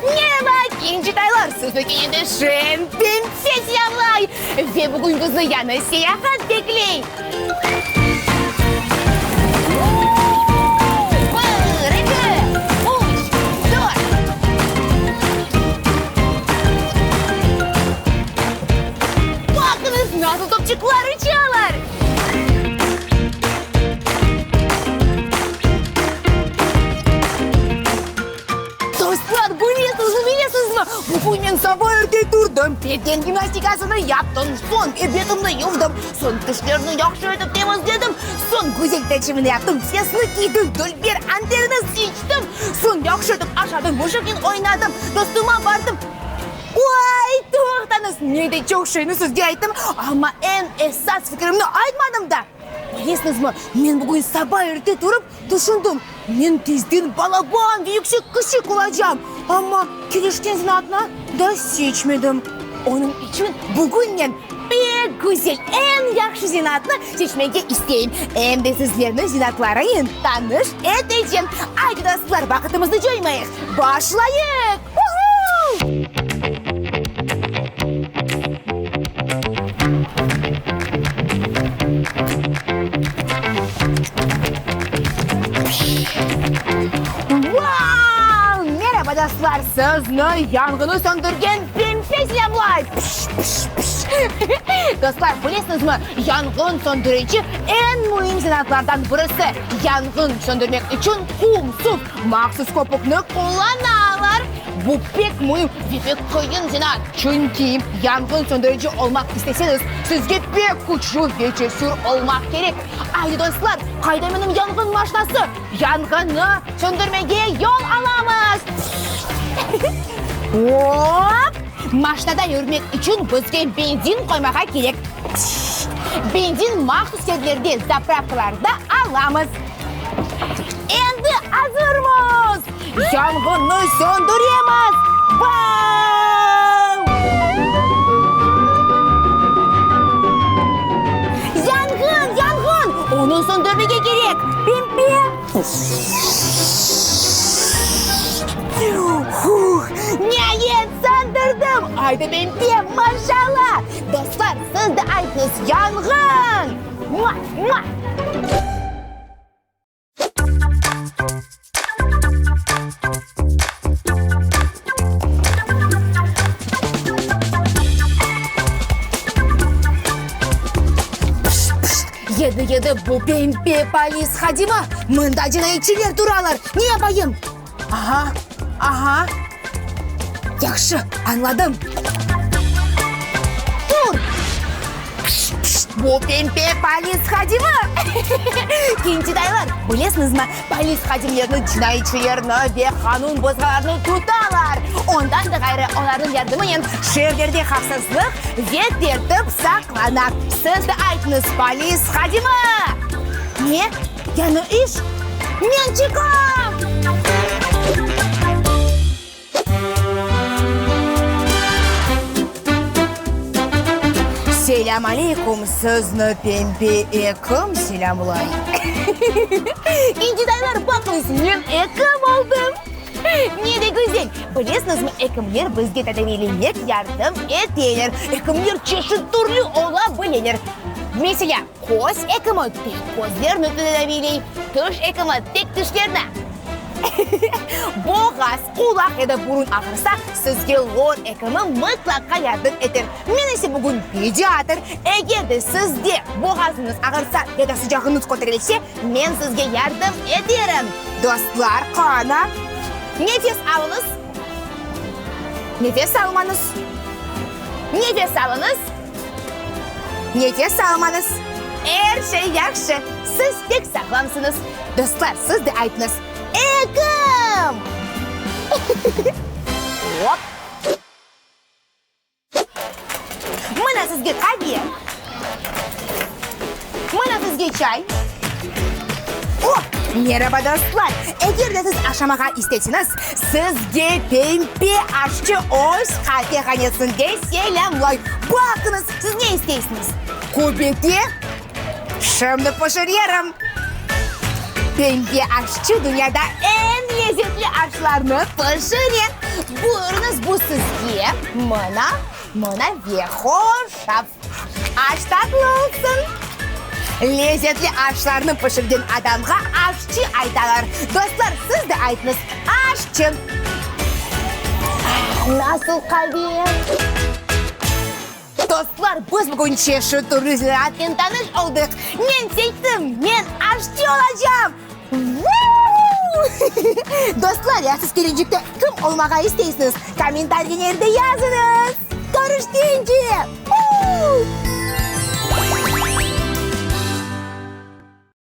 Meraba, kencitaylar! Sizni kene de şeñ Pempe selâmlay! Ve bugün bizni yañı seyahat bekley! Bir, eki, üç, dört! Baqıñız, nasıl topçıqlar uçalar! Dostlar, bilesiñizmi, bilesiñizmi, bugün men saba erte turdım, beden gimnastikasını yaptım, soñ betimni yuvdım, soñ tişlerni yahşı etip temizledim, soñ güzel tacımnı yaptım, fesni kiydim, dülber anterini seçtim, soñ yahşı etip aşadım, muşıqnen oynadım, dostuma bardım. Vay, toqtañız, ne de çoq şeyni sizge ayttım, amma eñ esas fikirimni aytmadım da! Bilesiñizmi, men bugün saba erte turıp, tüşündim, men tezden balaban ve yüksek kişik olacam, amma kelişken zenaatnı da seçmedim. Onıñ içün bugün men pek güzel, eñ yahşı zenaatnı seçmege isteyim. Em de sizlerni zenaatlarınen tanış etecem. Aydı, dostlar, vaqıtımıznı coymayıq, başlayıq! Uhu! Vau! Meraba, dostlar! Sizni yanğını söndürgen Pempe selâmlay! Pış, pış, pış! Dostlar, bilesiñizmi, yanğın söndürici eñ müim zenaatlardan birisi. Yanğın söndürmek içün qum, suv, mahsus köpükni qullanalar. Bu pek müim ve pek qıyın zenaat, çünki yanğın söndürici olmaq isteseñiz, sizge pek küçlü ve cesür olmaq kerek. Aydı, dostlar, qayda menim yanğın maşinası? Yanğınnı söndürmege yol alamız! Hop! Maşinada yürmek içün bizge benzin qoymağa kerek. Benzin mahsus yerlerde, zapravkalarda alamız. Endi azırmız! Yanğınnı söndüremiz! Vau! Yanğın! Yanğın! Onı söndürmege kerek! Pempe! Huh! Niayet, söndürdim! Aydı, Pempe, maşallah! Dostlar, siz de aytıñız, yanğın! Mua! Mua! Yedi, yedi, bu pempe polis hadimi! Mında cinayetçiler turalar! Ne yapayım? Aha, aha! Yahşı, añladım. Tur! Bu pempe polis hadimi! Kencitaylar, bilesiñizmi, polis hadimlerini cinayetçilerni ve qanun bozğanlarnı tutalar. Ondan da ğayrı, olarnıñ yardımınen şeerlerde havfsızlıq ve tertip saqlana. Siz de aytıñız, polis hadimi! Ne? Yañı iş? Men çıqam! Selâm aleykum, sizni Pempe ekim selâmlay. İncitaylar, baqıñız, men ekim oldım! Ne de güzel! Bilesiñizmi, ekimler bizge tedaviylemek yardım eteler. Ekimler çeşit türlü ola bileler. Meselâ, Köz ekimi tek közlerni tedaviyley, tiş ekimi tek tişlerni. Boğaz, qulaq ya da burun ağırsa, sizge lor ekimi mıtlaqa yardım eter. Men ise bugün pediatr. Eger de sizde boğazıñız ağırsa ya da sıcağıñız köterilse, men sizge yardım eterim. Dostlar, qana, nefes alıñız. Nefes almañız. Nefes alıñız. Nefes almañız. Er şey yahşı, siz pek sağlamsıñız. Dostlar, siz de aytıñız, Ekim! Hop! Mına sizge qave. Mına sizge çay. O! Meraba, dostlar! Eger de siz aşamağa isteseñiz, sizge Pempe aşçı öz qafehanesinde selâmlay. Baqıñız, siz ne isteysiñiz? Köbete? Şimdi pişirerim. Pembe aşçı dünyada eñ lezetli aşlarnı pişire. Buyurıñız, bu sizge, mına, mına ve hoşaf. Aş tatlı olsun! Lezetli aşlarnı pişirgen adamğa aşçı aytalar. Dostlar, siz de aytıñız, aşçı. Ah, nasıl qave! Dostlar, biz bugün çeşit türlü ziraatnen tanış oldıq. Men seçtim, men aşçı olacam! Vuu! Dostlar, ya siz kelecekte kim olmağa isteysiñiz? Kommentariyelerde yazıñız! Körüşkence! Vuu!